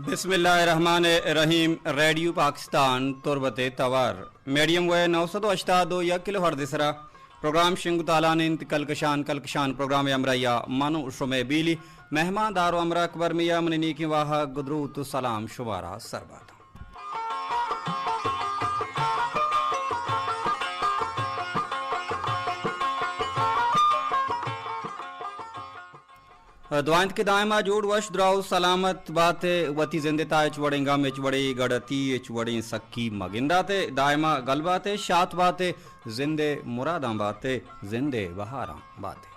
بسم اللہ الرحمن الرحیم۔ ریڈیو پاکستان تربت توار، میڈیم ویو نو سد و ہشتاد و یک کلو ہرتز سرا پروگرام شنگ و تالان انت۔ کلکشان، کلکشان پروگرام ہمراہیا من و شمے بیلی مہمان دار و ہمراہ اکبر میا۔ منی نیکیں واہگ، دروت و سلام شمارا سر بات۔ دعا انت کہ دائما جوڑ وش دراہ و سلامت باتے، وتی زند تا ہچ وڑیں غم، ہچ وڑیں گڑتی، ہچ وڑیں سکی مگنداتے، دائما گل باتے، شات باتے، زند مراداں باتے، زند بہاراں باتے۔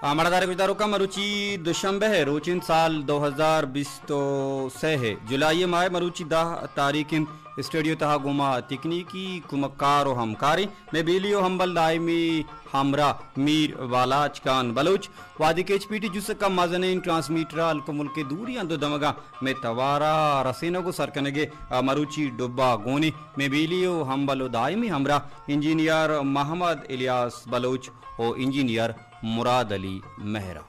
آ، مڑادار گوشداروکاں، مروچی دوشنبہ ء روچ انت، سال دو ہزار بیست و سہ ء جولائی ء ماہ ء، مروچی دہ تاریخ انت۔ اسٹوڈیو تہا گوما تکنیکی کمکار و ہمکاریں مئے بیلی و ہمبل دائمی ہمراہ میر بالاچ خان بلوچ۔ وہدے کہ ایچ پی ٹی جسکا مزنیں ٹرانسمیٹر ء ہلک و ملک ء دوری آں دو دمگاں مئے توارا رسینگ و سرکنگ ء، آ، مروچی ڈبہ گونیں مئے بیلی و ہمبل و دائمی ہمراہ انجینئر محمد الیاس بلوچ و انجینئر مراد علی مہرا۔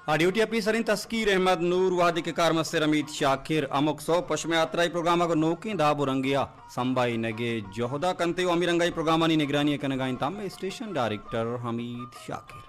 آ، ڈیوٹی آفیسر انت تسکیر احمد نور، وہدے کہ کارمستر حمید شاکر۔ ہمک سہب پہ شمئے ہاترا اے پروگرام ء گوں نوکیں داب و رنگے ء سمبھائینگ ء جہد ء کنت و ہمے رنگ ء اے پروگرامانی نگرانی ء کنگ ء انت ہمے اسٹیشن ڈائریکٹر حمید شاکر۔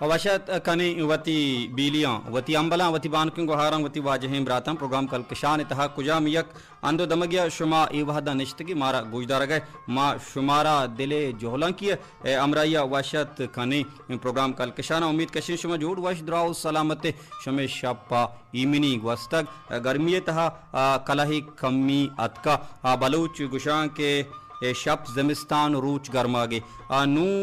وش ات کنیں وتی بیلیاں، وتی ہمبلاں، وتی بانکیں گوہاراں، وتی واجہیں براتاں۔ پروگرام کلکشان ء تہا کجام یک ہند و دمگے ء شما اے وہد ء نشتگے مارا گوشدارگ ء، ما شمارا دل ء جہلانکی ء ہمراہی ء وش ات کنیں۔ پروگرام کلکشان ء امید کشیں شما جوڑ وش دراہ و سلامت ء۔ شمے شپ ء ایمنی گوستگ، گرمی ء تہا، آ، کلہے کمی اتکا۔ آ، بلوچ گوشاں کہ اے شپ زمستان و روچ گرماگے۔ آ، نوں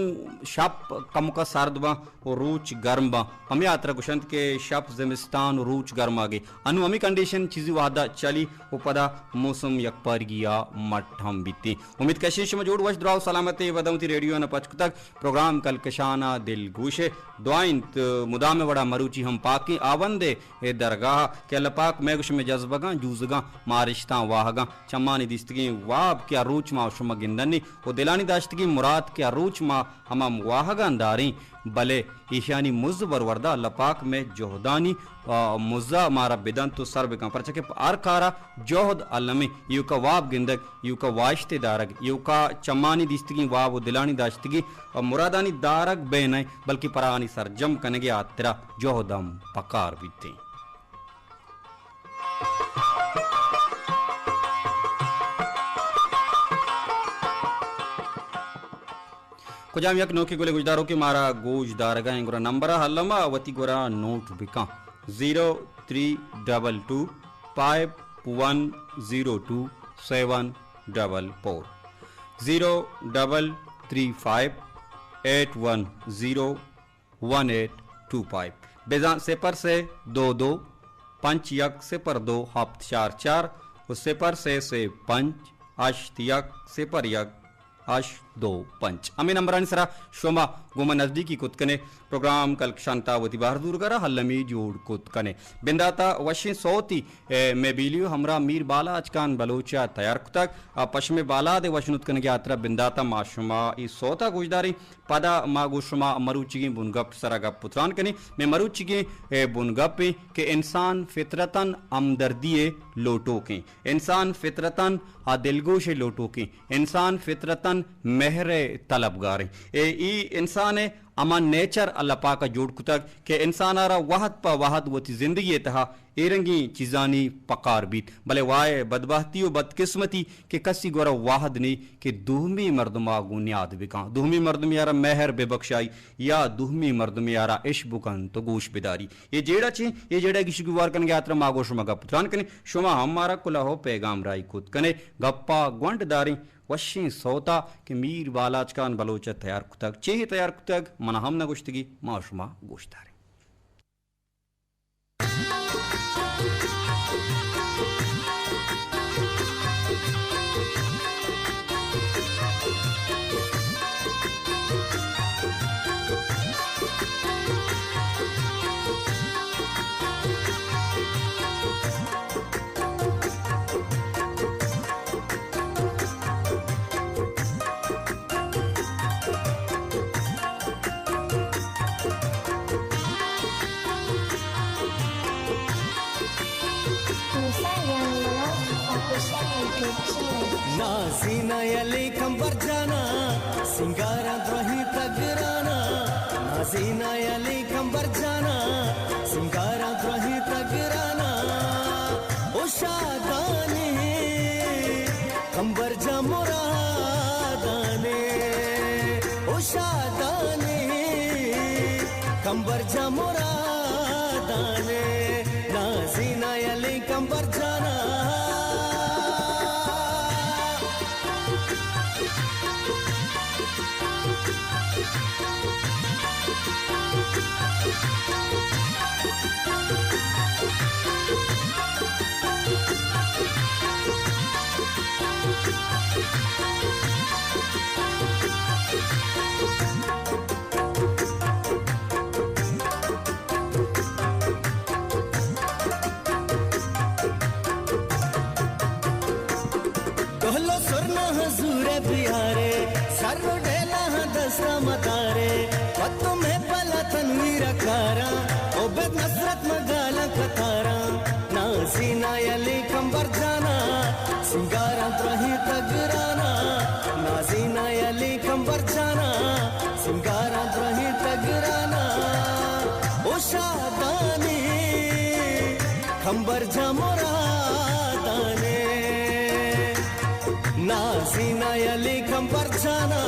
شپ کمکا سرد باں و روچ گرم باں۔ ہمے ہاترا گوشنت کہ شپ زمستان و روچ گرماگے۔ انوں ہمے کنڈیشن چیزی وہدا چلی و پدا موسم یکپارگی آ مٹ ہم بیتیں۔ امید کشیں شما جوڑ وش دراہ و سلامت ء۔ وداں وتی ریڈیو آناں پچ کتگ، پروگرام کلکشان ء دلگوش ء دعا انت مدام ء وڑا مروچی ہم پاکیں ہاوند ء اے درگاہ کہ اللہ پاک مئے گوں شمئے جذبگاں، جوزگاں، مارشتاں، واہگاں، چمانی دیستگیں واب کہ ہر روچ ما شما گندنی و دلانی داشتگیں مراد کہ ہر روچ ما ہما واہگاں داریں، بلے ایشانی مز بروردا اللہ پاک مئے جہدانی، آ، مزا مارا بدنت و سر بکن، پرچہ کہ ہر کارا جہد المیں، ایوکا واب گندگ، ایوکا واہشتے دارگ، ایوکا چمانی دیستگیں واب و دلانی داشتگیں مرادانی دارگ بہ نہ، بلکہ پراہانی سرجم کنگے ہاترا جہد ہم پکار بیتیں۔ کجام یک نوکیں گلیں گوشداروکے مارا گوش دارگا ایں، گڑا نمبر ء الما وتی گورا نوٹ بکاں، zero three double two five one zero two seven double four, zero double three five eight one zero one eight two five, بزاں صفر سے دو دو پنچ یک صفر دو ہفت چار چار و صفر سے سے پنچ ہشت یک صفر یک ہشت دو پنچ۔ ہمے نمبرانی سرا شما گوں ما نزدیکی کت کنے، پروگرام کلکشان تا وتی بہر زورگرا المی جوڑ کت کنے۔ بنداتا وشیں سوتی، اے، مئے بیلیو ہمراہ میر بالاچ خان بلوچا تیار کتگ۔ آ، پشمے بالاد وشنود کنگے ہاترا بنداتا ما شما ای سوتا گوشداریں۔ پدا ما گوں شما مروچیگیں بنگپ سرا گپ و تران کنیں۔ مئے مروچیگیں، اے، بنگپ ایں کہ انسان فطرتاً ہمدردی ء لوٹوکیں۔ انسان فطرتاً آ دلگوش ء لوٹوکیں۔ انسان فطرتاً مہر ء طلبگاریں۔ اے، ای انسان ء ہما نیچر اللہ پاک ء جوڑ کتگ کہ انسان ء را وہد پہ وہد وتی زندگی ء تہا اے رنگیں چیزانی پکار بیت، بلے وائے بدبہتی و بدقسمتی کہ کسی گورا وہد نی کہ دومی مردما گوں نیاد بکاں، دومی مردمی آرا مہر ببخشائی یا دومی مردمی آرا اش بکن تو گوش بداری۔ اے جیڑہ چیں؟ اے جیڑہ گیشی گوار کنگے ہاترا ما گوں شما گپ تران کنیں۔ شما ہم مارا کلہ و پیغام راہی کت کنے۔ گپا گونڈ داریں وشیں سوتا کہ میر بالاچ خان بلوچ ء تیار کتگ۔ چے تیار کتگ؟ منا ہم نہ گوشتگی، ما شما گوش داریں۔ نازینا یلی کمبر جانا، سنگاراں درہیں تگرانا۔ نازینا یلی کمبر جانا، سنگاراں درہیں تگرانا۔ او شادانی کمبر جا مرادانے، او شادانی کمبر جا مرادانے۔ نازینا یلی کمبر جانا۔ ڈہل و سرنا ہاں زور بیارے، سر و ڈیلا ہاں دستا مدارے، پتو میں پلا تنویر کاراں، او بے نصرت مگالا قطاراں۔ نازینا یلی کمبر جانا، سنگاراں درہیں تگرانا۔ نازینا یلی کمبر جانا، سنگاراں درہیں تگرانا۔ او شادانی کمبر جا مرادانے۔ نازینا یلی کمبر جانا۔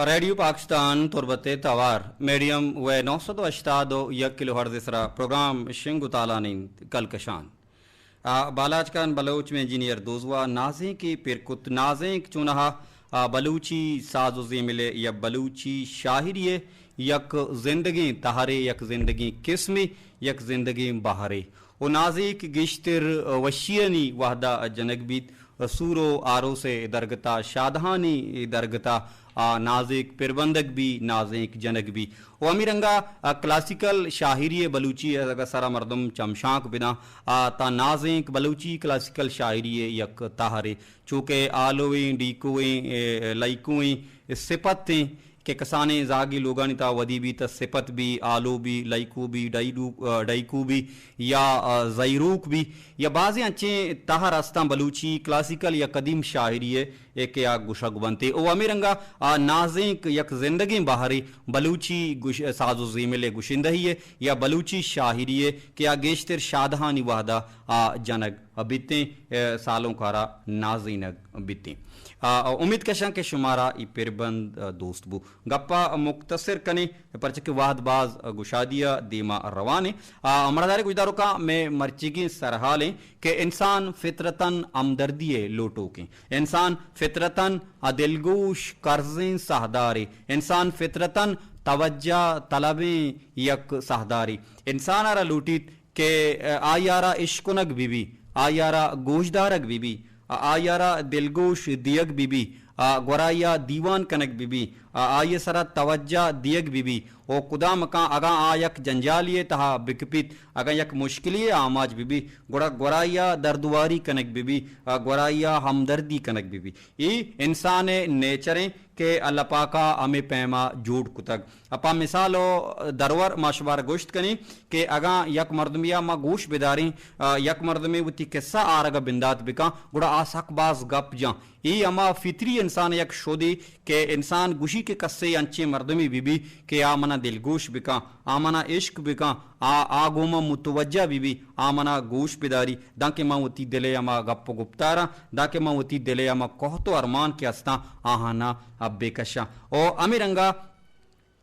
ریڈیو پاکستان تربت ءِ توار میڈیم ویو نو سد و ہشتاد و یک کلو ہرٹز ءِ سرا پروگرام شنگ و تالان انت کلکشان۔ آ، بالاچ خان بلوچ میں انجینئر دوزواہ نازینک ءَ پر کت۔ نازینک چونہا، آ، بلوچی ساز و زیمل ءِ یا بلوچی شاعری ءِ یک زندگیں تہرے، یک زندگیں قسمے، یک زندگیں بہرے۔ و نازینک گیشتر وشیانی وہدا جنگ بیت۔ سور و آروس ءِ درگتا، شادہانی درگتا آ نازینک پربندگ بی، نازینک جنگ بی۔ و ہمے رنگا آ کلاسیکل شاعری ءِ بلوچی ءِ اگہ سرا مردم چمشانک بداں، آ تا نازینک بلوچی کلاسیکل شاعری ءِ یک تہرے، چوکہ آلوئیں، ڈیکوئیں، اے، لائکوئیں، سپتیں، کہ کسانیں زاگی لوگانی تہا ودی بیت، سپت بی، آلو بی، لائکو بی، ڈائیڈو-، آ، ڈائیکو بی یا، آ، زہیروک بی یا بازیں انچیں تہر استاں بلوچی کلاسیکل یا قدیم شاعری ءِ کہ آ گوشگ بنت۔ او ہمے رنگا آ نازینک یک زندگیں بہرے بلوچی گوش-، ساز و زیمل ءِ گشندہی ءِ یا بلوچی شاعری ءِ کہ آ گیشتر شادہانی وہدا آ جنگ بیتیں، اے، سالونکارا نازینگ بیتیں۔ آ، امید کشاں کہ شمارا ای پربند، آ، دوست بو۔ گپا مختصر کنیں، پرچہ کہ وہد باز گشادی ءَ دیما روان ایں۔ آ، مڑاداریں گوشداروکاں، مئے مرچیگیں سرحال ایں کہ انسان فطرتاً ہمدردی ءِ لوٹوک ایں۔ انسان فطرتاً آ دلگوش، قرضیں ساہدارے۔ انسان فطرتاً توجہ طلبیں یک ساہدارے۔ انسان ءَ را لوٹیت کہ آئی ءَ را اشکنگ بہ بی، آئی ءَ را گوشدارگ بہ بی، آئی ءَ را دلگوش دیگ بہ بی، آ گورا آئی ءَ دیوان کنگ بہ بی، آ آئی ءِ سرا توجہ دیگ بہ بی۔ او کدام کاں اگاں آ یک جنجالے ءِ تہا بکپیت، اگاں یک مشکلے ءِ آماچ بہ بی، گڑا گورا آئی ءَ دردواری کنگ بہ بی، آ گورا آئی ءَ ہمدردی کنگ بہ بی۔ اے انسان ءِ نیچر ایں۔ کہ اللہ پاک ءَ ہمے پیما جوڑ کتگ۔ پہ مثال و درور ما شمارا گوشت کنیں کہ اگاں یک مردمے ءَ ما گوش بداریں، آ، یک مردمے وتی قصہ آرگ ءَ بندات بکاں، گڑا آ سک باز گپ جاں۔ اے ہما فطری انسان ءِ یک شدے کہ انسان گوشی کہ کسے انچیں مردمے بہ بی کہ آ منا دلگوش بکاں، آ منا عشق بکاں، آ، آ گوں من متوجہ بہ بی، آ منا گوش بداری، دانکہ من وتی دل ءِ ہما گپ و گپتاراں، دانکہ من وتی دل ءِ ہما کوہت و ارمان کہ استاں، آہانا بہ کشاں۔ او ہمے رنگا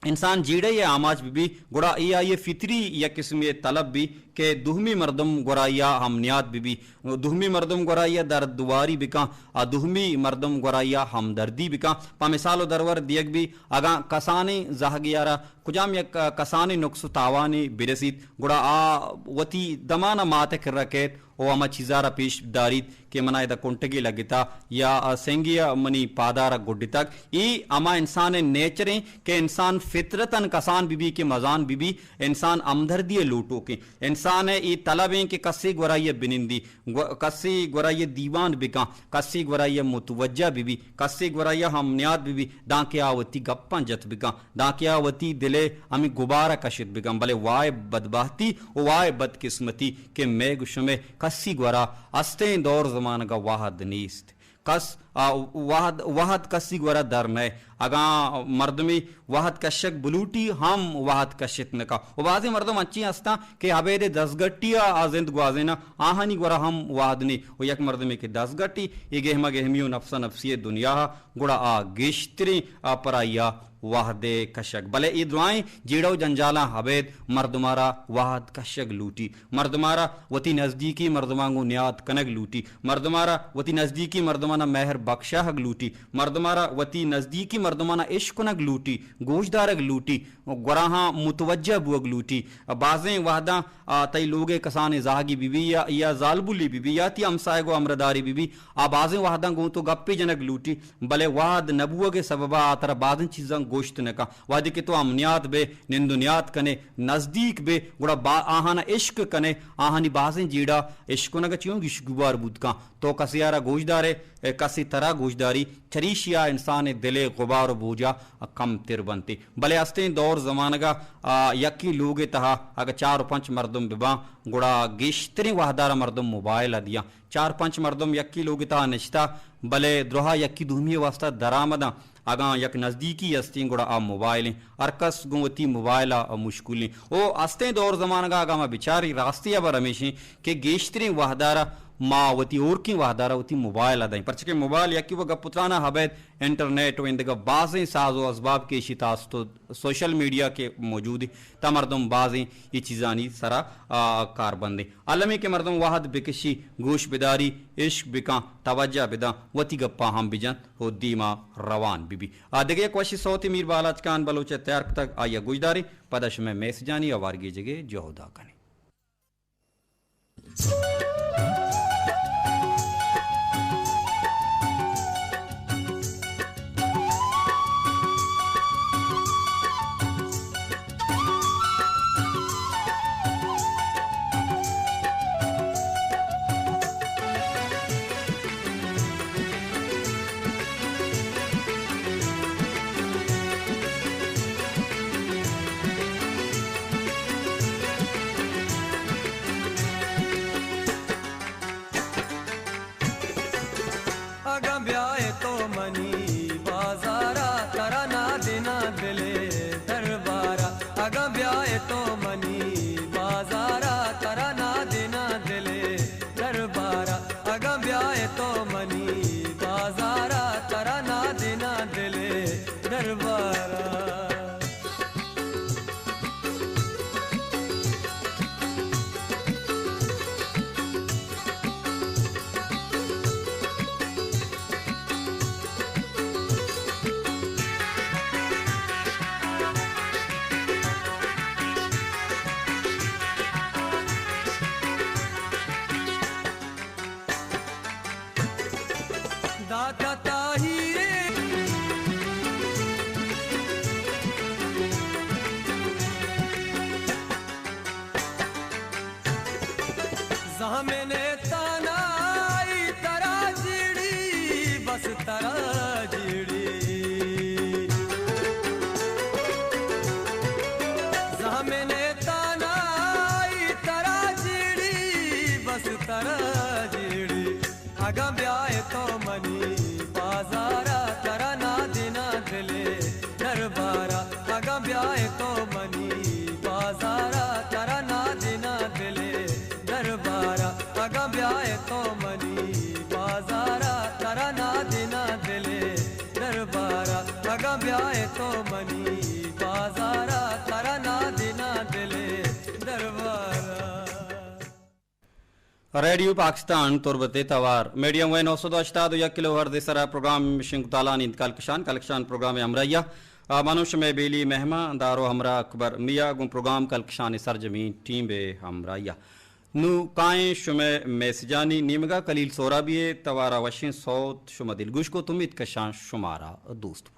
انسان جیڑہ ءِ آماچ بہ بی، گڑا اے آئی ءِ فطری یک قسمے طلب بی کہ دومی مردم گورا آئی ءَ ہم نیاد بہ بی، دومی مردم گورا آئی ءَ دردواری بکاں، آ دومی مردم گورا آئی ءَ ہمدردی بکاں۔ پہ مثال و درور دیگ بی، اگاں کسانیں زہگے ءَ را کجام یک، آ، کسانیں نقص و تاوانے برسیت، گڑا آ وتی دمان ءَ مات ءِ کرا کیت او ہما چیزارا پیش داریت کہ منا ادا کنٹگے لگتا یا سنگے ء منی پادارا گڈتگ۔ اے ہما انسان ء نیچر انت کہ انسان فطرتاً کسان بہ بی کہ مزان بہ بی، انسان ہمدردی ء لوٹوک انت۔ انسان ء اے طلب انت کہ کسے گورا آئی ء بنندی، گو-، کسے گورا آئی ء دیوان بکن، کسے گورا آئی ء متوجہ بہ بی، کسے گورا آئی ء ہمنیاد بہ بی، دانکہ آ وتی گپاں جت بکن۔ دانکہ آ وتی دل ء ہمے گبار ء کشت بکن، بلے وائے بدبہتی و وائے بدقسمتی کہ مئے گوں شمئے کسی گورا استیں دور زمانگ ء وہد نیست۔ کس، آ، وہد، وہد کسی گورا در نئے۔ اگاں مردمے وہد کشگ بلوٹی، ہم وہد کشت نکا۔ و بازیں مردم انچیں ہستاں کہ ابید دزگٹی ء آ زند گوازیناں، آہانی گورا ہم وہد نے۔ و یک مردمے کہ دزگٹی، اے گہما گہمی و نفسا نفسی ء دنیا ء گڑا آ گیشتریں آ پرائی ء وہد ء کشگ۔ بلے اے درائیں جیڑہ و جنجالاں ابید مردمارا وہد کشگ لوٹی۔ مردمارا وتی نزدیکی مردماں گوں نیاد کنگ لوٹی۔ مردمارا وتی نزدیکی مردمانا مہر بکشاہگ لوٹی۔ مردمارا وتی نزدیکی مردمانا عشق کنگ لوٹی، گوشدارگ لوٹی، گوراہاں متوجہ بوگ لوٹی۔ بازیں وہداں آ، تئی لوگ ء کسانیں زہگے بہ بی یا، یا زالبولے بہ بی یا تئی ہمساہگ و ہمراہدارے بہ بی، آ بازیں وہداں گوں تو گپے جنگ لوٹی، بلے وہد نہ بوگ ء سبب ء آ ترا بازیں چیزاں گوشت نہ کن۔ وہدے کہ تو امنیات بے، نند و نیات کنے، نزدیک بے، گڑا با-، آہانا عشق کنے، آہانی بازیں جیڑہ عشق کنگ ء چیوں گیش گوار بوت کن۔ تو کسے ء را گوشدارے، کسے ترا گوشداری، چریشی ء انسان ء دل ء غبار و بوجا کم تر بنت۔ بلے استیں دور زمانگ ء، آ، یکیں لوگ ء تہا اگہ چار و پنچ مردم بباں، گڑا گیشتریں وہدارا مردم موبائل ء دیاں۔ چار پنچ مردم یکیں لوگ ء تہا نشتہ، بلے درہا یکی دومی ء واسطہ درآمداں۔ اگاں یک نزدیکی استیں، گڑا آ موبائل ایں۔ ہر کس گوں وتی موبائل ء مشغول ایں۔ او استیں دور زمانگ ء اگاں ما بچاری، راستی ہبر ہمیش ایں کہ گیشتریں وہدارا ما وتی ہورکیں وہدارا وتی موبائل ء دئیں۔ پرچہ کہ موبائل یکی و گپ و تران ء ابید انٹرنیٹ و ایندگہ بازیں ساز و اسباب کہ ایشی تہا است و سوشل میڈیا کہ موجود انت، تا مردم بازیں اے چیزانی سرا، آ، کاربند انت۔ المی کہ مردم وہد بکشی، گوش بداری، عشق بکاں، توجہ بداں، وتی گپاں ہم بجنت و دیما روان ببی۔ آ دگہ یک وشی سوتے میر بالاچ خان بلوچ ء تیار کتگ، آئی ء گوشداریں، پدا شمئے میسجانی ہوار گیجگ ء جہد ء کنیں۔ اگاں بیائے تو منی بازارا، ترا نادیناں دلے دربارا۔ اگاں بیائے تو منی بازارا، ترا نادیناں دلے دربارا۔ اگاں بیائے تو منی بازارا، ترا نادیناں دلے دربارا۔ داتا تاہیرے۔ زہمنے تانائی ترا جیڑی، بس ترا جیڑی۔ زہمنے تانائی ترا جیڑی، بس ترا جیڑی۔ اگاں بیائے تو منی بازارا، ترا نادیناں دلے دربارا۔ اگاں بیائے تو منی بازارا، ترا نادیناں دلے دربارا۔ اگاں بیائے تو منی بازارا، ترا نادیناں دلے دربارا۔ اگاں بیائے تو منی بازارا، ترا نادیناں دلے دربارا۔ ریڈیو پاکستان تربت ء توار میڈیم ویو نو سد و ہشتاد و یک کلو ہرتز ء سرا پروگرام شنگ تالان انت۔ کلکشان، کلکشان پروگرام ء ہمراہی ء، آ، منو شمئے بیلی مہمان دارو ہمراہ اکبر میا گوں پروگرام کلکشان ء سرجمیں ٹیم ء ہمراہی ء۔ نوں کائیں شمئے میسجانی نیمگا۔ کلیل سہرابی ءِ توارا وشیں سوت شما دلگوش کت، امیت کشاں شمارا دوست بو۔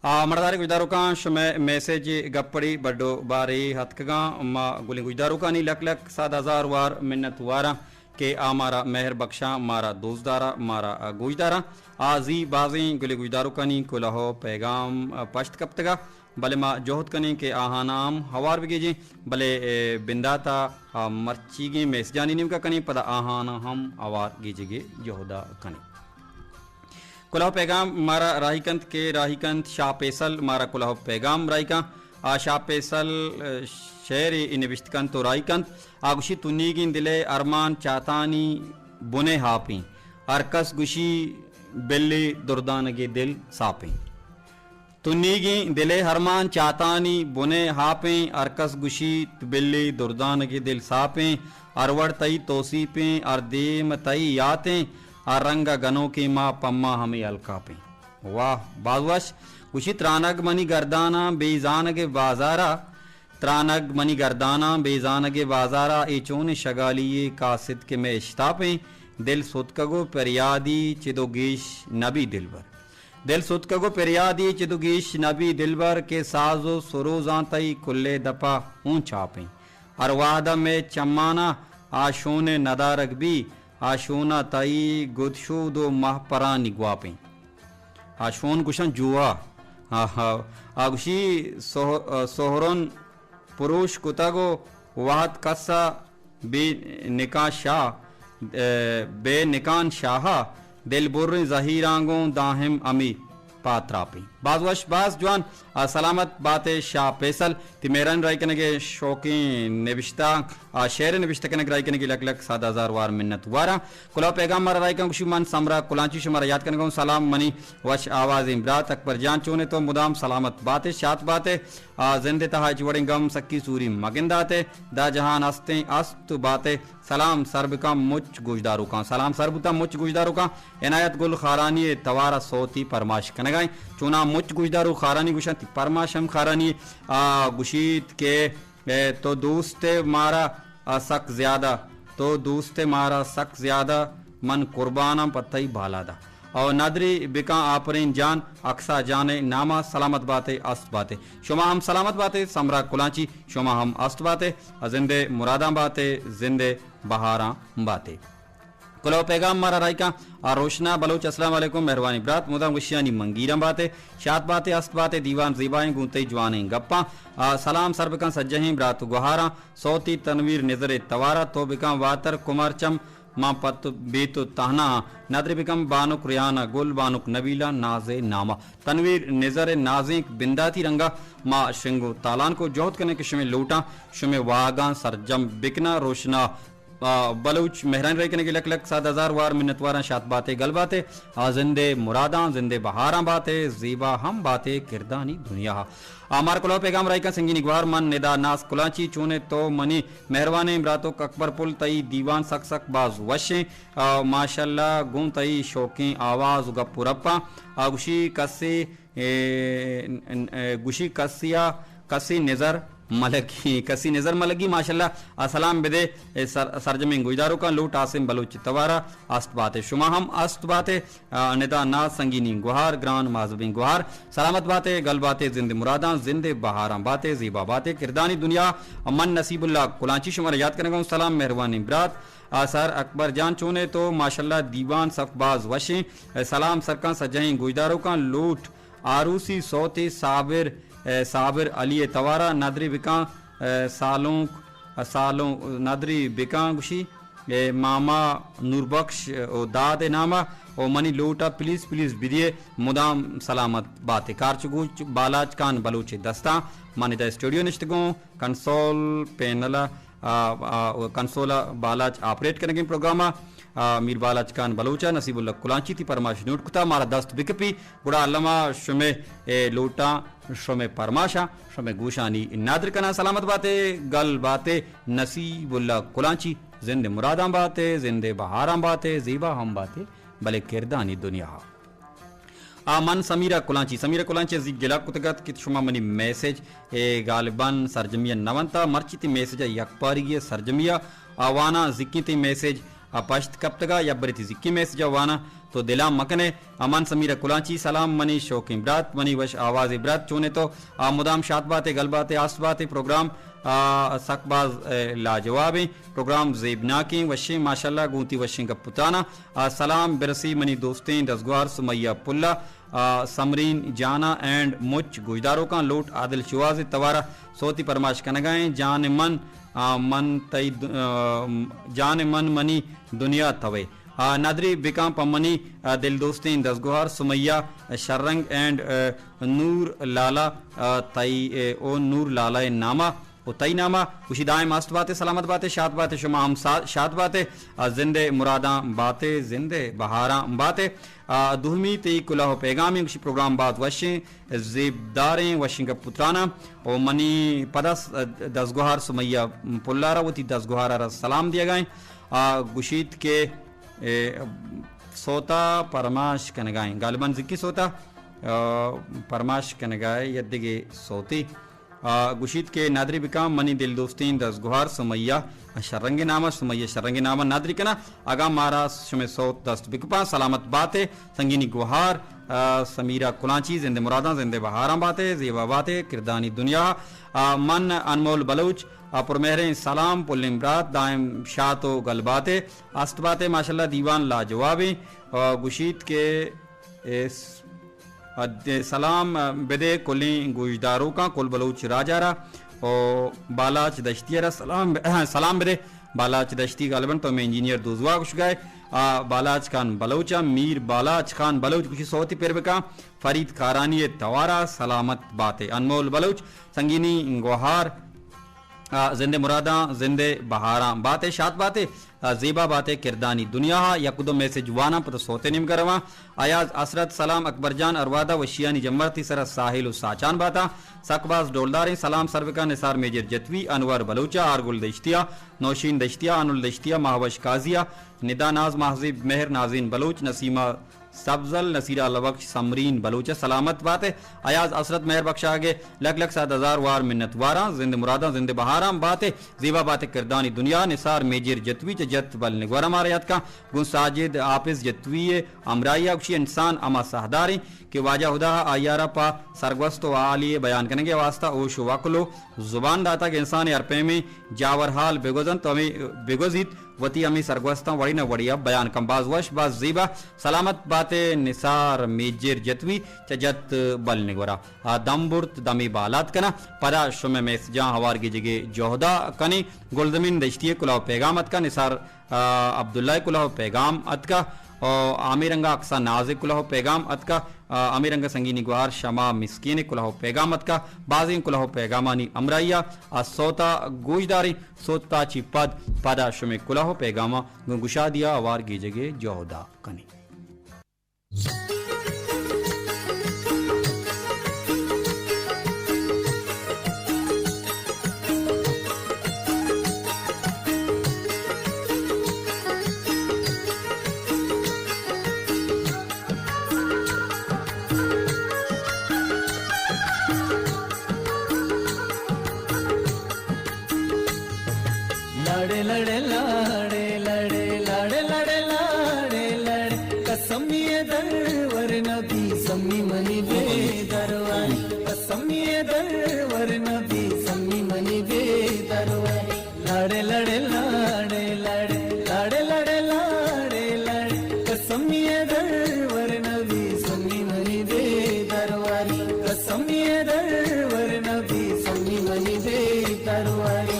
آ، مڑداریں گوشداروکاں، شمئے میسج ءِ گپڑی بڈو بارے اتکگاں۔ ما گلیں گوشداروکانی لک لک صد ہزار وار منت واراں کہ آ مارا مہر بخشاں، مارا دوست داراں، مارا گوشداراں۔ آ زی بازیں گلیں گوشداروکانی کلہو پیغام پشت کپتگا، بلے ما جہد کنیں کہ آہاناں ہم ہوار بگیجیں، بلے، اے، بنداتا، آ، مرچیگیں میسجانی نیمگا کنیں، پدا آہاناں ہم ہوار گیجگے جہدا کنیں۔ کلہو پیغام مارا راہی کنت کہ راہی کنت شاہ پیسل مارا کلہو پیغام راہی کن۔ آ شاہ پیسل، اے، شعرے نبشت کنت و راہی کنت۔ آ گوشی، تنیگیں دلے ارمان چاتانی بنے ہاپیں، ہر کس گوشی بلے دردانگے دل ساپیں۔ تنیگیں دلے ارمان چاتانی بنے ہاپیں، ہر کس گوشیت بلے دردانگے دل ساپیں، ہر وڑ تئی توسیپیں، ہر دیم تئی یاتیں، ہر رنگ ء گنوکیں ما پما ہمے الکاپیں۔ واہ، باز وش۔ گوشی، ترانگ منی گرداناں بے زانگ ء بازارا، ترانگ منی گرداناں بے زانگ ء بازارا، اے چونیں شگالی یے کاسد کہ مئے اشتاپیں، دل ستکگ و پریادی چد و گیش نبی دلبر۔ دل ستکگ و پریادی چد و گیش نبی دلبر، کہ ساز و سروزاں تئی کلے دپا اوں چاپیں۔ ہر وہدا مئے چمانا آ شون ندارگ بی، آ شونا تئی گدشود و مہپرانی گواپیں۔ آ شون گوشن جوا۔ آ، آ، آ گوشی سہ-، سہرن پروش کتگ و وہد کسا بے نکان شاہ، اے، بے نکان شاہا، دل بریں زہیراں گوں داہم ہمی پاتراپیں۔ باز وش، باز جوان، آ، سلامت باتے شاہ پیسل، تی مہران رائی کنگے شوقیں نبشتہ، آ، شعر نبشتہ کنگ رائی کنگے لک لک صد ہزار وار منت واراں۔ کلہو پیغام مارا رائی کن گوشی، من سمرا کلانچی شمارا یاد کنگا اوں۔ سلام منی وش آوازیں برات اکبر جان، چونے تو؟ مدام سلامت باتے، شات باتے۔ آ، زند ء تہا ہچ وڑیں گم سکی سوری مگنداتے، داں جہان استیں است باتے۔ سلام سر بکاں مچ گوشداروکاں، سلام سر بوتاں مچ گوشداروکاں۔ عنایت گل خارانی ء توار ء سوتی پرماش کنگائیں۔ چوناں مچ گوشداروک خارانی گوشنت، پرماش ہم خارانی، آ، گوشیت کہ اے تو دوست ئے مارا، آ، سک زیادہ، تو دوست ئے مارا سک زیادہ، من قرباناں پہ تئی بالادا۔ او ندری بکاں آپرین جان، اکسا جان ئے ناما۔ سلامت بات ئے، است بات ئے۔ شما ہم سلامت بات ئے، سمرا کلانچی، شما ہم است بات ئے، زند ئے مراداں بات ئے، زند ئے بہاراں بات ئے۔ کلہو پیغام مارا راہی کاں، آ، روشنا بلوچ، السلام علیکم، مہروانی برات، مدام وشیانی منگیراں بات ئے، شات بات ئے، است بات ئے، دیوان زیبائیں گوں تئی جوانیں گپاں۔ آ، سلام سر بکاں سجہیں برات و گوہاراں، سوتی تنویر نزر ء توارا، تو بکاں واتر کمار چم، ما پت بیت و تہنا آں، ندر بکن بانک ریحانہ گل، بانک نبیلہ ناز ء نامہ۔ تنویر نزر ء نازینک بنداتی رنگا ما شنگ و تالان کو، جہد کنیں کہ شمے لوٹاں، شمے واہگاں سرجم بکناں۔ روشنا آ، بلوچ مہرانی رہی کنگی لک لک صد ہزار وار منتواراں، شات باتے گل باتے، آ، زندے مراداں، زندے بہاراں باتے، زیبا ہم باتے کردانی دنیا۔ آ، مار کلو پیغام رہی کن سنگینی گوہار، من ندا ناز کلانچی، چونے تو منی مہروانیں براتک اکبر پل، تئی دیوان سک سک باز وشیں، آ، ماشاءاللہ گوں تئی شوقیں آواز و گپ و رپاں، آ، گوشی کسے اے، ن-، ن-، اے، گوشی کسیا، کسی نظر ملگی، کسی نظر ملگی، ماشاءاللہ، آ، سلام بدے، اے، سر-، سرجمیں گوشداروکاں لوٹ عاصم بلوچ توارا، است باتے، شما ہم است باتے، آ، ندا ناز سنگینی گوہار، گران مازبیں گوہار، سلامت باتے، گل باتے، زند مراداں، زند بہاراں باتے، زیبا باتے، کردانی دنیا، من نصیب اللہ کلانچی شمارا یاد کنگا ہوں، سلام مہروانیں برات، آ، سر اکبر جان چونے تو، ماشاءاللہ دیوان سک باز وشیں، اے، سلام سرکاں سجہیں گوشداروکاں لوٹ، آروسی سوتے صابر، اے، صابر علی ء توارا ندری بکاں، اے، سالونک، سالون ندری بکاں گوشی، اے، ماما نوربخش و داد ء ناما و منی لوٹا پلیز، پلیز بدیے، مدام سلامت باتے۔ کارچ گوچ بالاچ کان بلوچ دستاں، من ادا اسٹوڈیو نشتگوں، کنسول پینل ء آ، آ، کنسول ءَ بالاچ آپریٹ کنگیں پروگرام ءَ، آ، میر بالاچ خان بلوچ ءَ نصیب اللہ کلانچی تئی پرماش نوٹ کتا، مارا دست بکپی، گڑا الما شمے، اے، لوٹاں، شمے پرماشاں، شمے گوشانی نادر کناں۔ سلامت باتے، گل باتے، نصیب اللہ کلانچی، زند مراداں باتے، زند بہاراں باتے، زیبا ہم باتے، بلے کردانی دنیا۔ آ، من سمیرہ کلانچی، سمیرہ کلانچی ءَ زی گلہ کتگ ات کہ شما منی میسج ءَ غالباً سرجمی ءَ نہ ونتا، مرچی تئی میسج ءَ یک پاریگی ءَ سرجمی ءَ، آ، واناں، زیکیں تئی میسج ءَ پشت کپتگ ءَ، یک برے تئی زیکیں میسج ءَ واناں، تو دلاں مکن ئے۔ آ، من سمیرہ کلانچی، سلام منی شوکیں برات، منی وش آوازیں برات، چون ئے تو؟ آ، مدام شات بات ئے، گل بات ئے، آست بات ئے، پروگرام، آ، سک باز، اے، لاجوابیں، پروگرام زیبناکیں، وشیں، ماشاءاللہ، گوں تئی وشیں گپ و تراناں۔ آ، سلام برسی منی دوستیں دزگوہار سمیہ پلا، آ، سمرین جانا اینڈ مچ گوشداروکاں۔ لوٹ عادل شواز توارا سوتی پرماش کنگائیں۔ جان من، آ، من تئی د-، آ، جان من منی دنیا توے۔ آ، ندری بکاں پہ منی، آ، دل دوستیں دزگوہار سمیہ شررنگ اینڈ، آ، نور لالا، آ، تئی، اے، او نور لالا ناما۔ و تئی نام ءَ گوشی دائم است باتے، سلامت باتے، شات باتے، شما ہم سا-، شات باتے، آ، زند ءِ مراداں باتے، زند ءِ بہاراں باتے۔ آ، دومی تئی کلوہ ءُ پیغامیں، گوشی پروگرام باز وشیں، زیبداریں، وشیں گپ ءُ تراناں۔ و منی پدا س-، دزگوہار سمیہ پلارا وتی دزگوہارا را سلام دیگائیں۔ آ، گوشیت کہ، اے، سوتا پرماش کنگائیں، غالباً زکی سوتا، آ، پرماش کنگائے یا دگہ سوتی۔ آ، گوشیت کہ نادری بکاں منی دل دوستیں دزگوہار سمیہ شررنگ نام ءَ، سمیہ شررنگ نام ءَ نادری کناں۔ اگاں مارا شمے سوت دست بکپاں، سلامت باتے۔ سنگینی گوہار، آ، سمیرہ کلانچی، زند ءِ مراداں، زند ءِ بہاراں باتے، زیبا باتے، کردانی دنیا۔ آ، من انمول بلوچ، آ، پرمہریں سلام، پلیں برات، دائم شات و گل باتے، است باتے، ماشاءاللہ دیوان لاجوابیں۔ آ، گوشیت کہ اس اد-، سلام بدے کلیں گوشداروکاں، کل بلوچ راج ءَ را و بالاچ دشتی ءَ را سلام ب-، سلام بدے۔ بالاچ دشتی غالباً تو ہمے انجینئر دوزواہ گوشگائے۔ آ، بالاچ خان بلوچ ءَ، میر بالاچ خان بلوچ گوشی سوتی پر بکاں، فرید کارانی ءِ توارا سلامت باتے۔ انمول بلوچ سنگینی گوہار، آ، زند ءِ مراداں، زند ءِ بہاراں باتے، شات باتے، آ، زیبا باتے کردانی دنیا ءَ۔ یک دو میسج واناں پتہ سوتے نیمگ ءَ رواں۔ ایاز حسرت سلام اکبر جان، اروادا وشیانی جمر تئی سرا ساحل و ساچان باتاں۔ سک باز ڈولداریں سلام سر بکاں نثار میجر جتوی، انور بلوچ ءَ، آرگل دشتی ءَ، نوشین دشتی ءَ، انل دشتی ءَ، ماہوش قاضی ءَ، ندا ناز، مہذیب مہر، نازین بلوچ، نسیمہ سبزل، نصیرہ اللہ بخش، سمرین بلوچ ءَ سلامت باتے۔ ایاز حسرت مہر بخش آگے لکھ لکھ صد ہزار وار منت واراں، زند مراداں، زند بہاراں باتے، زیبا باتے کردانی دنیا۔ نثار میجر جتوی چہ جت بل نگورا مارا یات کاں، گوں ساجد حافظ جتوی ءِ ہمراہی ءَ گوشی انسان ہما ساہداریں کہ واجہ ہدا آئی ءَ را پہ سرگوست و حالی بیان کنگ ءِ واسطہ ہوش و عقل و زبان داتگ۔ انسان ہر پیمیں جاور حال بگوزنت، ہمے بگوزیت، وتی ہمے سرگوستاں وڑے نہ وڑے ءَ بیان کن۔ باز وش، باز زیبا۔ سلامت باتے نثار میجر جتوی چہ جت بل نگورا۔ آ دم برت، دمے بالاد کناں۔ پدا شمئے میسجاں ہوار گیجگ ءِ جہدا کنیں۔ گلزمین دشتی ءِ کلوہ ءُ پیغام اتکا، نثار، آ، عبداللہ ءِ کلوہ ءُ پیغام اتکا، او ہمے رنگا اقصی ناز ءِ کلوہ ءُ پیغام اتکا۔ آ، ہمے رنگ ءَ سنگینی گوہار شما مسکین ءِ کلوہ ءُ پیغام اتکا۔ بازیں کلوہ ءُ پیغامانی ہمراہی ءَ آ سوت ءَ گوش داریں۔ سوت ءَ چہ پد، پدا شمئے کلوہ ءُ پیغاماں گوں گشادی ءَ ہوار گیجگ ءِ جہد ءَ کنیں۔ لاڑے لاڑے لاڑے لاڑے لاڑے لاڑے لاڑے لاڑے، قسم یہ درور نبی سمی منی بے درواری، قسم یہ درور نبی سمی منی بے درواری۔ لاڑے لاڑے لاڑے لاڑے لاڑے لاڑے لاڑے لاڑے، قسم یہ درور نبی سمی منی بے درواری، قسم یہ درور نبی سمی منی بے درواری۔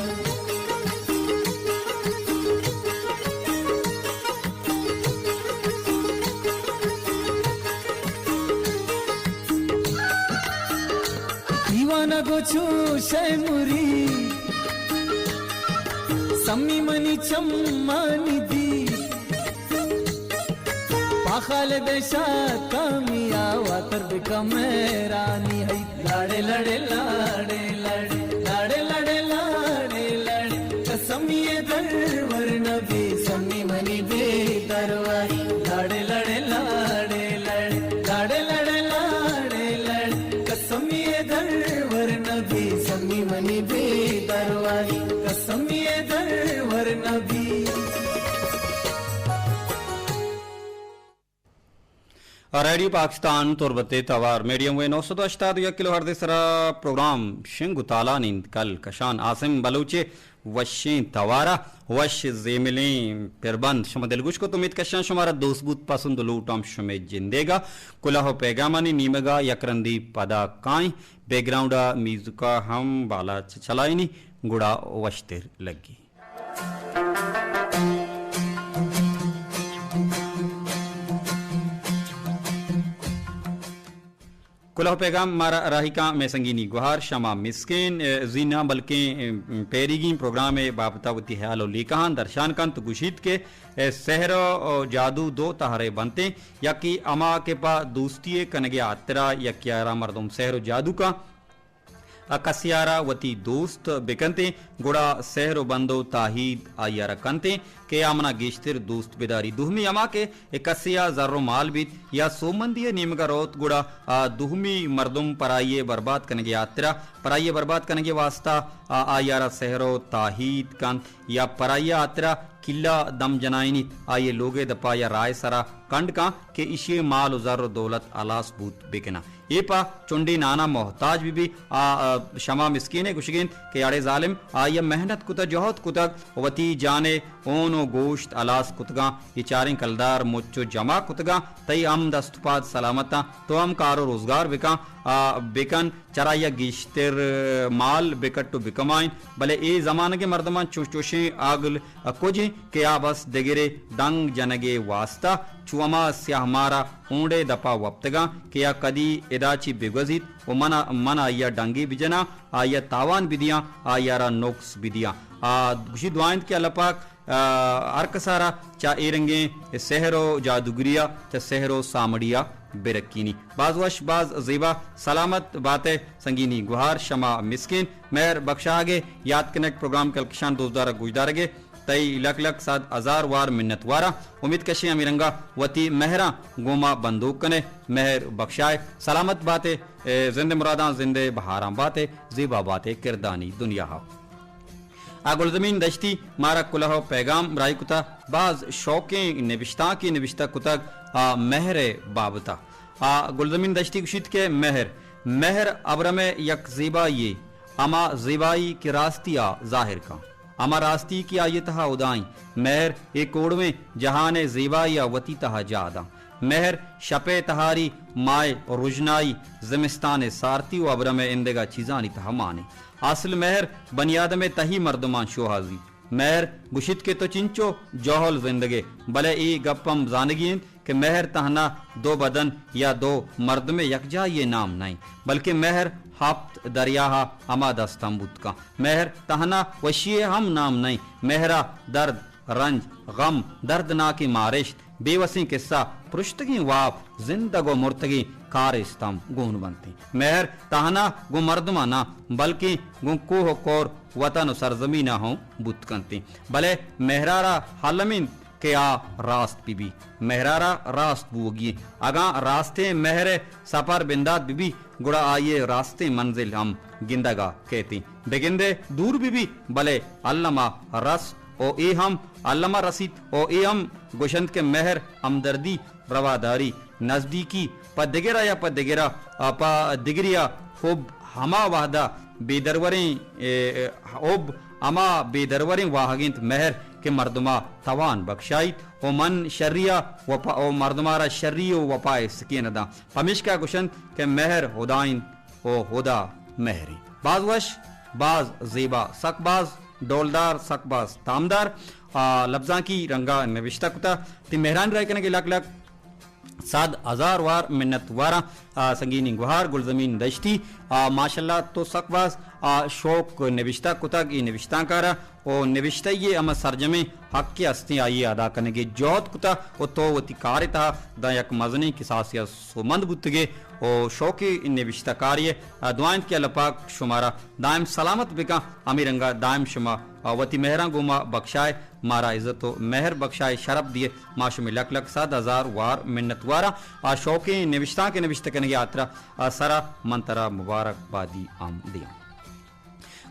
دیوانہ گوچو شے مرید، سمی منی چمانی دی، پاخال دشا کامی آواتر بکا مہرانی ہئی۔ لاڑے لاڑے لاڑے لاڑے، لاڑے لاڑے لاڑے لاڑے، قسم یہ درور نبی، سمی منی بے دروائی۔ لاڑے لاڑے لاڑے لاڑے، لاڑے لاڑے لاڑے لاڑے، قسم یہ درور نبی، سمی منی بے دروائی۔ قسم یہ درور نبی۔ ریڈیو پاکستان تربت ءِ توار میڈیم ویو نو سد و ہشتاد و یک کلو ہرٹز ءِ سرا پروگرام شنگ و تالان انت۔ کل کشان عاصم بلوچ ءِ وشیں توار ءَ وش زیملیں پربند شما دلگوش کت۔ امیت کشاں شمارا دوست بوت، پسند لوٹ ہم شمے جندیگ ءَ۔ کلہ و پیغامانی نیمگ ءَ یک رندی پدا کائیں، بیک گراؤنڈ ءَ میوزک ءَ ہم بالاچ چلائینی، گڑا وشتر لگی۔ کلہ و پیغام مارا راہی کاں مئے سنگینی گوہار شما مسکین، اے، زی نہ بلکیں، اے، پیریگیں پروگرام ءِ بابت ءَ وتی ہیال و لیکہاں درشان کنت، گوشیت کہ، اے، سحر و جادو دو تہرے بنتیں، یکے ہما کہ پہ دوستی ءِ کنگ ءِ ہاترا یکے ءَ را مردم سحر و جادو کاں، ءَ کسے ءَ را وتی دوست بکنتیں، گڑا سحر و بند و تاہید آئی ءَ را کنتیں کہ آ منا گیشتر دوست بداری۔ دومی ہما کہ اے کسے ءَ زر و مال بیت یا سوبمندی ءِ نیمگ ءَ روت، گڑا آ دومی مردم پرائی ءِ برباد کنگ ءِ ہاترا، پرائی ءِ برباد کنگ ءِ واستا آ، آئی ءَ را سحر و تاہید کنت یا پرائی ءِ ہاترا کلا دم جنائینیت، آئی ءِ لوگ ءِ دپا یا راہ ءِ سرا کنڈ کن کہ ایشی ءِ مال و زر و دولت ہلاس بوت بکناں۔ اے پہ چنڈے نانا محتاج بہ بی۔ آ، آ، شما مسکین ءَ گوشگ ءَ انت کہ اڑے ظالم، آئی ءَ محنت کتگ، جہد کتگ، وتی جان ءِ ہون و گوشت ہلاس کتگاں، اے چاریں کلدار مچ و جمع کتگاں، تئی ہم دست و پاد سلامتاں، تو ہم کار و روزگار بکن، آ، بکن، چرا یک گیشتر مال بکٹ و بکمائین، بلے اے زمانگ ءِ مردماں چوش چوشیں عقل ءَ کج انت کہ آ بس دگرے دنگ جنگ ءِ واستا چو ہما سیاہ مار ءِ ہونڈ ءِ دپا وپتگاں کہ آ کدی ادا چہ بگوزیت و من، من آئی ءَ ڈنگے بجناں، آئی ءَ تاوان بدیاں، آئی ءَ را نقص بدیاں۔ آ گوشی دعا انت کہ اللہ پاک، آ، ہر کس ءَ را چہ اے رنگیں سحر و جادوگری ءَ، چہ سحر و سامڑی ءَ برکینی۔ باز وش، باز زیبا، سلامت بات ئے سنگینی گوہار، شما مسکین مہر بخشاگ ءِ یات کنگ پروگرام کلکشان دوستدار ءُ گوشدارگ ءِ تئی لک لک صد ہزار وار منت وار آں۔ امیت کشیں ہمے رنگ ءَ وتی مہراں گوں ما بندوک کن ئے، مہر بخشائے۔ سلامت بات ئے، اے زند ءِ مراداں زند ءِ بہاراں بات ئے، زیبا بات ئے کردانی دنیا ءَ۔ آ گلزمین دشتی مارا کلہ ءُ پیغام راہی کتہ، باز شوکیں نبشتانکے نبشتہ کتگ آ مہر ءِ بابت ءَ۔ آ گلزمین دشتی گوشیت کہ مہر، مہر ابرم ءِ یک زیبائی یے، ہما زیبائی کہ راستی ءَ ظاہر کن، ہما راستی کہ آئی ءِ تہا ہدائیں۔ مہر اے کوڑویں جہان ءِ زیبائی ءَ وتی تہا جاہ داں۔ مہر شپ ءِ تہاری، ماہ ءِ رژنائی، زمستان ءِ سارتی ءُ ابرم ءِ ایندگہ چیزانی تہا مان ایں۔ اصل مہر بنی آدم ءِ تہی مردمان شوہازی۔ مہر گوشیت کہ تو چنچو جہل زندگ ئے، بلے اے گپ ہم زانگی انت کہ مہر تہنا دو بدن یا دو مردم ءِ یکجائی ءِ نام نہ انت، بلکیں مہر ہپت دریا ءَ ہما دست ہم بوت کن۔ مہر تہنا وشی ءِ ہم نام نہ انت، مہر ءَ درد، رنج، غم، دردناکیں مارشت، بے وسیں قصہ، پرشتگیں واب، زندگ ءُ مرتگیں کارست ہم گون بنت انت۔ مہر تہنا گوں مردماں نہ، بلکیں گوں کوہ ءُ کور، وطن ءُ سرزمین ءَ ہوں بوت کنت انت۔ بلے مہر ءَ را الم انت کہ آ راست بہ بی۔ مہر ءَ را راست بوگی انت۔ اگاں راستیں مہر ءِ سپر بندات بہ بی، گڑا آئی ءِ راستیں منزل ہم گندگ ءَ کیت انت۔ بگندئے دور بہ بی، بلے الم ءَ رست ءُ اے ہم الم ءَ رسیت ءُ اے ہم گوشنت کہ مہر، ہمدردی، رواداری، نزدیکی، پہ دگر ءَ یا پہ دگر ءَ، آ، پہ دگرے ءَ حب ہما وہد ءَ بے دروریں، اے، حب ہما بے دروریں واہگ انت مہر کہ مردم ءَ توان بخشائیت ءُ من شری ءَ وپا، ءُ مردم ءَ را شری ءُ وپا ءِ سکین داں۔ پمیشکا گوشنت کہ مہر ہدا انت ءُ ہدا مہر انت۔ باز وش، باز زیبا، سک باز ڈولدار، سک باز تامدار، آ، لبزانکی رنگ ءَ نبشتہ کتہ۔ تئی مہرانی راہی کنگ ءِ لک لک صد ہزار وار منت وار آں، آ، سنگینیں گوہار گلزمین دشتی، آ، ماشاءاللہ تو سک باز، آ، شوک نبشتہ کتگ اے نبشتانک ءَ را۔ و نبشتہ ء ہما سرجمیں حق کہ استیں آئی ء ادا کنگ ء جہد کتہ و تو وتی کار ء تہا داں یک مزنیں کساسے ء سوبمند بوتگ ئے و شوکیں نبشتہ کارے ئے۔ دعا انت کہ اللہ پاک شمارا دائم سلامت بکن، ہمے رنگا دائم شما وتی مہراں گوں ما بکشائے، مارا عزت و مہر بکشائے، شرپ دیئے، ما شمے لک لک صد ہزار وار منت واراں۔ آ شوکیں نبشتانک نبشتہ کنگے ہاترا آ سرا من ترا مبارک بادی ہم دیاں۔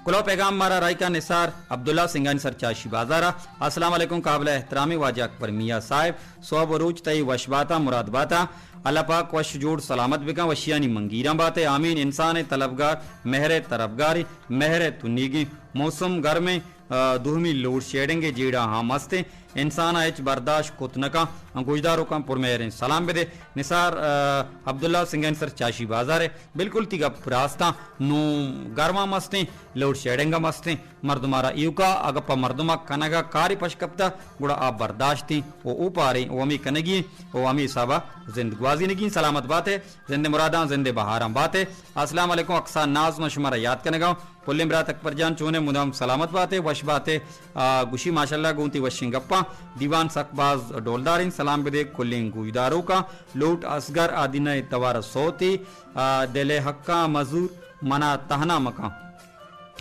کلوہ پیغام مارا رائیکا نثار عبداللہ سنگانی سر چاشی بازارا۔ السلام علیکم قابل احترام واجہ اکبر میاں صاحب، سہب و روچ تئی وش باتا، مراد باتا۔ اللہ پاک وش جوڑ سلامت بکن، وشیانی منگیراں باتے، آمین۔ انسان طلبگار، مہر طرفگاری، مہر تنیگیں موسم گرمیں، آ، دومی لوڈ شیڈنگ جیڑا ہم استیں۔ انسان ء ہچ برداشت کت نہ کن۔ گوشداروکاں پرمہریں سلام بدے۔ نثار، آ، عبداللہ سنگانی سر چاشی بازار ء۔ بالکل تی گپ راستاں۔ نوں گرم ہم استیں، لوڈ شیڈنگ ہم استیں۔ مردم ء را ایوکا اگاں پہ مردم ء کنگ ء کارے پش کپتہ، گڑا آ برداشتیں و اوپاریں و ہمے کنگی و ہمے حساب ء زند گوازینگی۔ سلامت بات ئے، زند مراداں، زند بہاراں بات ئے۔ السلام علیکم اقصا ناز، من شمارا یاد کنگا۔ پلیں برات اکبر جان چون ئے؟ مدام سلامت بات ئے، وش بات ئے۔ آ، گوشی ماشاءاللہ گوں تی وشیں گپاں۔ دیوان سک باز ڈولدار انت، سلام بدے کلیں گوشداروکاں۔ لوٹ اصغر آدینہ ء توار سوتے، آ، دل ء حقاں مزور منا تہنا مکن۔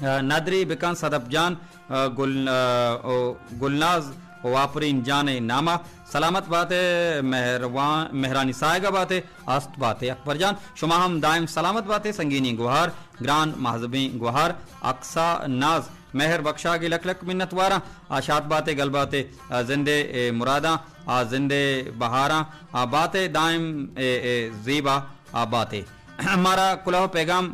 آ، ندرے بکن صدف جان، آ، گل، آ، او، گلناز و آپرین جان ء ناما۔ سلامت بات ئے مہروان، مہرانی ساہگ ء بات ئے، است بات ئے اکبر جان۔ شما ہم دائم سلامت بات ئے، سنگینیں گوہار، گران مہذبیں گوہار، اقصا ناز، مہر بخشاگ ء لک لک منت واراں۔ آ شات بات ئے، گل بات ئے، آ زند ء مراداں، آ زند ء بہاراں، آ بات ئے دائم ء، ء زیبا، آ بات ئے۔ مارا کلوہ پیغام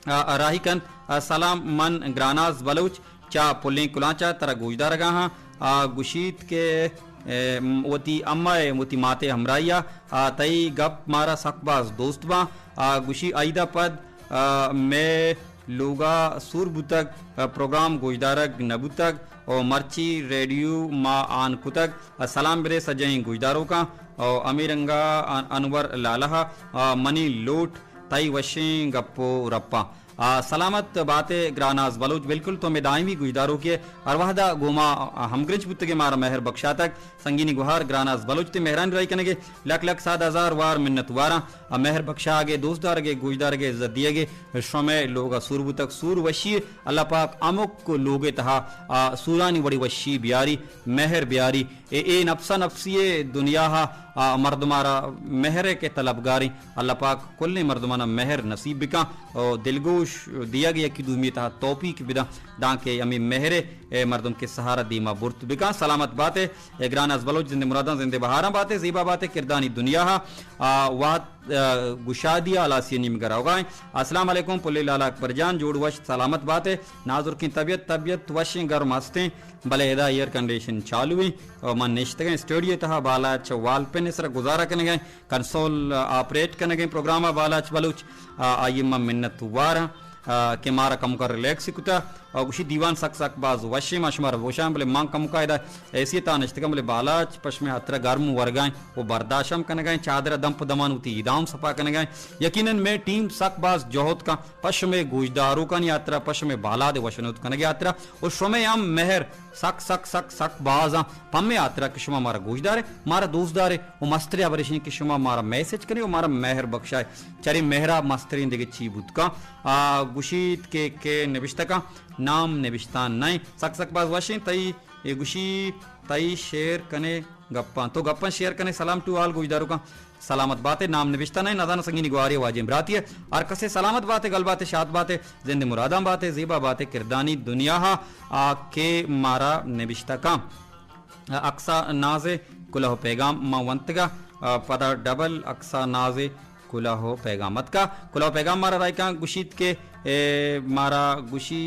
آ، راہی کنت۔ آ، سلام، من گراناز بلوچ چہ پلیں کلانچ ء ترا گوشدارگ ء آں۔ آ، گوشیت کہ، اے، م-، وتی امہ ء وتی مات ء ہمراہی ء، آ، تئی گپ مارا سک باز دوست باں۔ آ، گوشی عید ء پد، آ، مئے لوگ ء سور بوتگ، آ، پروگرام گوشدارگ نہ بوتگ و مرچی ریڈیو ما آن کتگ۔ آ، سلام بدے سجہیں گوشداروکاں و ہمے رنگ ء ان-، انور لالہ ء، آ، منی لوٹ تئی وشیں گپ و رپاں۔ آ، سلامت بات ئے گراناز بلوچ، بالکل تو مئے دائمی گوشداروکے، ہر وہدا گوں ما ہمگرنچ بوتگے، مارا مہر بخشاتگ۔ سنگینی گوہار گراناز بلوچ تئی مہرانی راہی کنگے لک لک صد ہزار وار منت واراں۔ آ، مہر بخشاگے، دوست دارگے، گوشدارگے، عزت دیگے، شمئے لوگا سور بوتگ، سور وشی۔ اللہ پاک ہمک لوگے تہا، آ، سورانی وڑی وشی بیاری، مہر بیاری۔ اے، اے نفسا نفسی ء دنیا ء، آ، مردم ء را مہر ء کہ طلبگاریں، اللہ پاک کلیں مردماناں مہر نصیب بکاں و دلگوش دیگ یکی دومی تہا توفیق بداں، دانکہ ہمے مہر ء اے مردم کہ سہارا دیما برت بکاں۔ سلامت بات ئے، اے گران از بلوچ زند مراداں زند بہاراں بات ئے، زیبا بات ئے، کردانی دنیا ء، آ، وہد، آ، گشادی ء ہلاسی ء نیمگ ء روگا ایں۔ السلام علیکم پلے لالا اکبر جان، جوڑ وش سلامت بات ئے، نازرکیں طبیعت، طبیعت وشیں گرم ہستیں۔ بلے ادا ایئر کنڈیشن چالو ایں و من نشتگیں اسٹوڈیو تہا، بالاچ وال پن سرا گزارہ کنگیں، کنسول آپریٹ کنگیں پروگرام ء بالاچ بلوچ، آ، آئی ء من منت وار آں، آ، کہ مارا کمکا ریلیکس کتا۔ آ، گوشی دیوان سک سک باز وشیں، ما شمارا بوشاں، بلے من کمکا ادا اے سی تہا نشتگاں، بلے بالاچ پشمے ہاترا گرم ورگائیں و برداشت ہم کنگائیں، چادر دم پہ دمان وتی ایدام صفا کنگائیں۔ یقیناً مئے ٹیم سک باز جہد کن پہ شمئے گوشداروکانی ہاترا، پہ شمئے بالاد ء وشنود کنگ ء ہاترا و شمئے ہم مہر سک، سک، سک، سک باز آں پہ مئے ہاترا کہ شما مارا گوشدارے، مارا دوست دارے و مستریں ہبر ایشیں کہ شما مارا میسج کنے و مارا مہر بخشائے۔ چرے مہرا مستریں دگہ چی بوت کن؟ آ، گوشیت کہ، کہ نبشتہ کن، نام نبشتہ نہ ایں۔ سک، سک باز وشیں تئی، اے گوشی تئی شیئر کنے گپاں۔ تو گپاں شیئر کنے، سلام ٹو آل گوشداروکاں۔ سلامت بات ئے، نام نبشتہ نہ ایں، نزاناں سنگینی گوہاری واجہیں براتی ئے۔ ہر کسے سلامت بات ئے، گل بات ئے، شاد بات ئے، زند مراداں بات ئے، زیبا بات ئے، کردانی دنیا ہا آ کہ مارا نبشتہ کاں۔ اقصا ناز ئے کلہ و پیغام ما ونتگا، آ، پدا ڈبل اقصا ناز ئے کلہ و پیغام اتکا۔ کلہ و پیغام مارا رائکاں گوشیت کہ، اے، مارا گوشی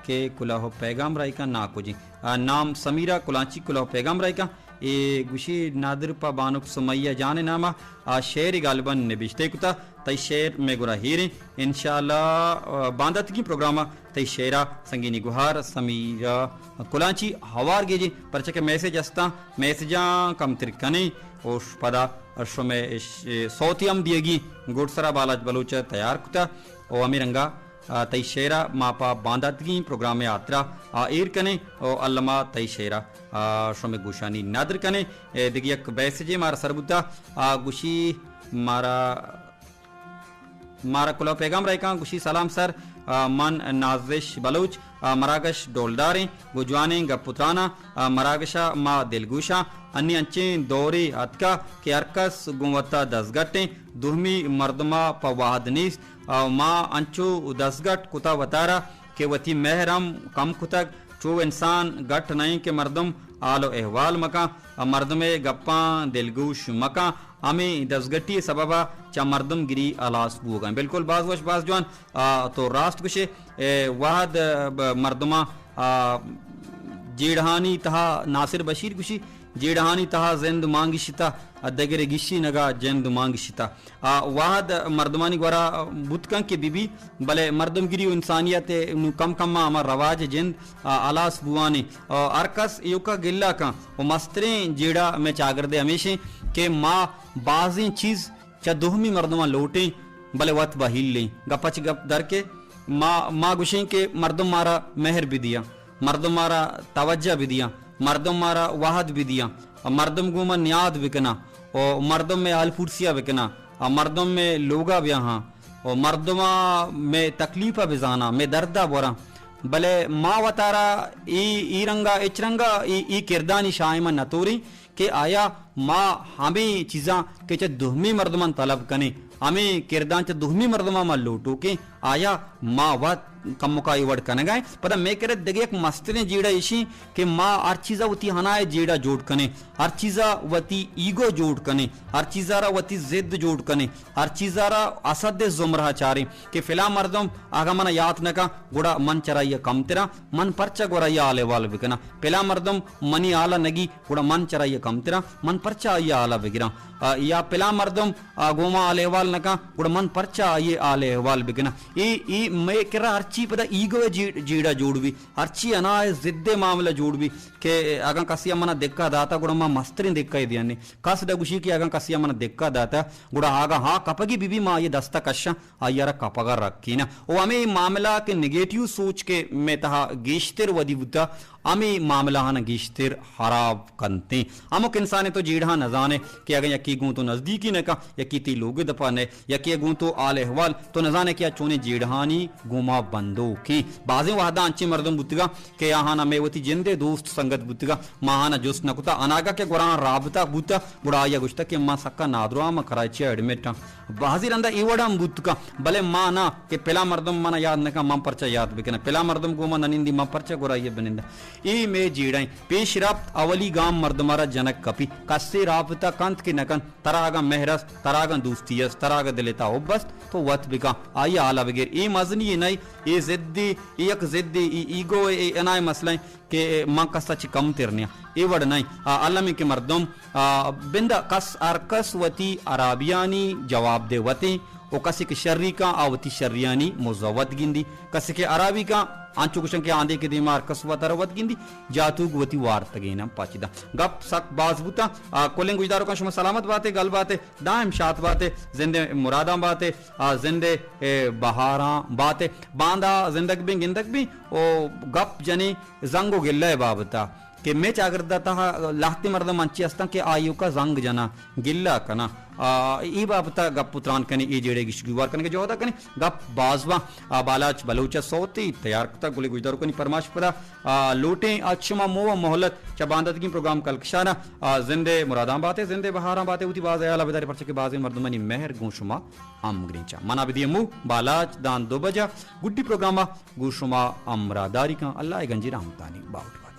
کہ کلہ و پیغام رائکاں ناکو جی۔ آ، نام سمیرہ کلانچی کلہ و پیغام رائکاں۔ اے گوشی نادر پہ بانک سمیہ جان ء نام ء آ شعرے غالباً نبشتہ کتہ، تئی شعر مئے گورا ہیریں۔ انشاءاللہ، آ، بانداتگیں پروگرام ء تئی شعر ء سنگینی گوہار سمیرہ کلانچی ہوار گیجیں، پرچہ کہ میسج استاں، میسجاں کمتر کنیں، اوش پدا شمئے اش-، سوتی ہم دیگی گڈسرا بالاچ بلوچ ء تیار کتہ، او ہمے رنگا آ، تئی شعر ءَ ما پہ بانداتگیں پروگرام ءِ ہاترا، آ، ایر کنیں ءُ الما تئی شعر ءَ، آ، شمئے گوشانی ندر کنیں۔ اے دگہ یک میسجے مارا سر بوتا، آ، گوشی مارا، مارا کلوہ پیغام رائے کاں، گوشی سلام سر، آ، من نازش بلوچ، آ، مراگش ڈولداریں، گوں جوانیں گپ ءُ تراناں، آ، مراگش ءَ ما دلگوشاں۔ انی انچیں دورے اتکا کہ ہر کس گوں وتا دزگٹیں، دومی مردم ءَ پہ وہد نیست۔ آ، ما انچو دزگٹ کتا وتارا کہ وتی مہر ہم کم کتگ۔ چو انسان گٹ نئیں کہ مردم حال ءُ احوال مکاں، آ، مردم ءِ گپاں دلگوش مکاں۔ ہمے دزگٹی ءِ سبب ءَ چہ مردم گری ہلاس بوگاں۔ بالکل، باز وش، باز جوان، آ، تو راست گوشے۔ اے وہد، آ، ب-، مردماں، آ، جیڑہانی تہا، ناصر بشیر گوشی، جیڑہانی تہا زند مانگشتہ، آ، دگرے گشی نگا جند مانگشتہ۔ آ، وہد مردمانی گورا بوت کنت کہ بہ بی، بلے مردمگری ءُ انسانیت ءِ نوں کم کم ءَ ہما رواج ءِ جند، آ، ہلاس بوان ایں۔ آ، ہر کس ایوکا گلہ کن ءُ مستریں جیڑہ مئے چاگرد ءِ ہمیش ایں کہ ما بازیں چیز چہ دومی مردماں لوٹیں، بلے وت بہیل ایں۔ گپ ءَ چہ گپ در کے ما، ما گوشیں کہ مردم مارا مہر بدیاں، مردم مارا توجہ بدیاں، مردم مارا وہد بدیاں، مردم گوں ما نیاد بکناں، ءُ مردم مئے حال پرسیا بکناں، ءُ مردم مئے لوگا بیاہاں، ءُ مردم ءَ مئے تکلیف ءَ بزاناں، مئے درد ءَ بوراں۔ بلے ما وتارا اے، اے رنگا، اچ رنگا اے، اے کردانی شاہم ءَ نتوریں کہ آیا ما ہمے چیزاں کہ چہ دومی مردماں طلب کنیں، ہمے کرداں چہ دومی مردماں ما لوٹوکیں، آیا ما وت کمکا اے وڑ کنگا ایں؟ پدا مئے کرا دگہ یک مستریں جیڑہ ایشی کہ ما ہر چیزا وتی ہنا ءِ جیڑہ جوڑ کنیں، ہر چیزا وتی ایگو جوڑ کنیں، ہر چیزا را وتی ضد جوڑ کنیں، ہر چیزا را حسد ءِ زمرہ چاریں کہ فلاں مردم اگاں منا یات نہ کن، گڑا من چرا آئی ءَ کمتراں، من پرچا گورا آئی ءِ حال احوال بکناں؟ پلاں مردم منی حال ءَ نگی، گڑا من چرا آئی ءَ کمتراں، من پرچا آئی ءِ حال ءَ بگراں؟ آ، یا پلاں مردم، آ، گوں ما حال احوال نہ کن، گڑا من پرچا آئی ءِ حال احوال بکناں؟ اے، اے مئے کرا ہرچی پدا ایگو ءِ جی-، جیڑہ جوڑ بی، ہرچی انا ءِ ضد ءِ معاملہ جوڑ بی کہ اگاں کسے ءَ منا دکہ داتا، گڑا ما مستریں دکہ ءَ دیاں۔ کس ڈا گوشی کہ اگاں کسے ءَ منا دکہ داتا، گڑا اگاں ہا کپگی بی بی، ما آئی ءِ دست ءَ کشاں، آئی ءَ را کپگ ءَ رکیناں۔ او ہمے معاملہ کہ نیگیٹیو سوچ کہ مئے تہا گیشتر ودی بوتا، ہمے معاملہ آناں گیشتر ہراب کنتیں۔ ہمک انسانے تو جیڑہاں نزانے کہ اگاں یکے گوں تو نزدیکی نہ کن، یکے تئی لوگ ءِ دپا نئے، یکے گوں تو حال احوال تو نزانے کہ آ چونیں جیڑہانی گوما بندوکیں۔ بازیں وہداں انچیں مردم بوتگاں کہ آہانا مئے وتی جندے دوست سنگت بوتگاں، ما آہانا جست نہ کتا، اناگہ کہ گورا رابطہ بوتا، گڑا آئی ءَ گوشتگ کہ من سکا نادراہ آں، من کراچی ءَ ایڈمٹ آں۔ بازیں رندا اے وڑ ہم بوت کن، بلے ما نہ کہ پلاں مردم منا یاد نہ کن، من پرچا یاد بکناں؟ پلاں مردم گوں ما نہ نندی، من پرچا گورا آئی ءَ بننداں؟ اے مئے جیڑہ ایں۔ پیش رفت اولی گام مردم ءَ را جنگ کپی۔ کسے رابطہ کنت کہ نہ کنت، ترا اگاں مہر است، ترا اگاں دوستی است، ترا اگاں دل ءِ تہا حب است، تو وت بکن، آئی ءِ حال ءَ بگر۔ اے مزنی یے نہ، اے ضدی، اے یک ضدی، اے ایگو ءِ، اے انا ءِ مسئلہ ایں۔ کہ من کس ءَ چہ کمتر نیاں، اے وڑ نہ ایں۔ آ، الم ایں کہ مردم، آ، بندہ کس، ہر کس وتی ہرابیانی جواب دہ وت ایں، و کسے کہ شری کن، آ وتی شریانی مزہ وت گندی۔ کسے کہ ہرابی کن، انچو گوشن کہ آندے کہ دیما ہر کس وتارا وت گندی، جاتوگ وتی وارتگیناں پچ داں۔ گپ سک باز بوتاں۔ آ، کلیں گوشداروکاں شما سلامت باتے، گل باتے، دائم شات باتے، زندے مراداں باتے، آ، زندے، اے، بہاراں باتے۔ باندا زندگ بیں، گندگ بیں، او گپ جنیں زنگ و گلہ ء بابت ء کہ مئے چاگرد ء تہا لہتیں مردم انچیں ہستاں کہ آ ایوکا زنگ جناں، گلہ کناں۔ آ، اے بابت ء گپ و تران کنیں، اے جیڑہ ء گیش گیوار کنگ ء جہد ء کنیں۔ گپ باز باں۔ آ، بالاچ بلوچ ء سوتے تیار کتگ، گلیں گوشداروکانی پرمائش پدا، آ، لوٹیں۔ آ، شما مو و مہلت چہ بانداتگیں پروگرام کلکشان ء، آ، زند ء مراداں بات ء، زند ء بہاراں بات ء، وتی باز ہیال ء بدارے، پرچہ کہ بازیں مردمانی مہر گوں شما ہمگرنچ ء۔ منا بدیے مو، بالاچ داں دو بجہ گڈی پروگرام ء گوں شما ہمراہ داری کن۔ اللہ ء گنجیں رحمتانی باہوٹ بات۔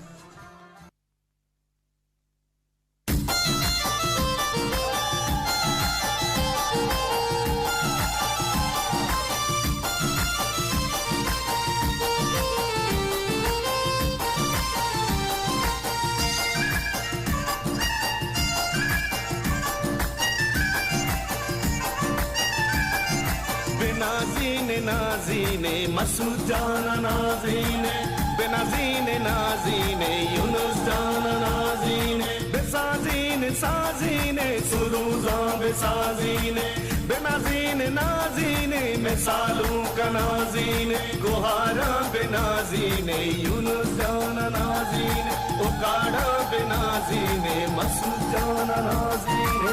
بنازینے نازینے مسعود جان ء نازینے، بنازینے نازینے یونس جان ء نازینے، بسازینے سازینے سروزاں بسازینے، بہ نازینے، نازینے، مثالوں کا نازینے، گوہاراں بہ نازینے، یونس جان نازینے، اوکاڑا بہ نازینے، مسعود جان نازینے۔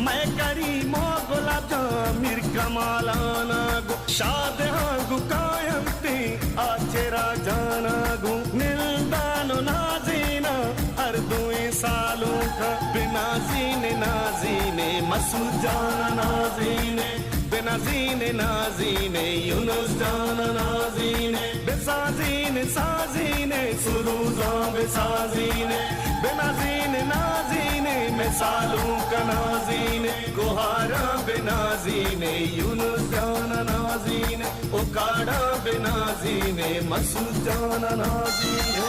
مئے کریم ءُ گلاب جان، میر کمالانا گوں، شادہاں گوں کاینتیں آ چراگ جانا گوں، نندان ءُ نازیناں ہر دوئیں سالونکاں، بہ نازینے، نازینے، مسعود جان نازینے، بہ نازینے، نازینے، یونس جان نازینے، بہ سازینے، سازینے، سروزاں بہ سازینے، بہ نازینے، نازینے، مثالوں کا نازینے، گوہاراں بہ نازینے، یونس جان نازینے، اوکاڑا بہ نازینے، مسعود جان نازینے۔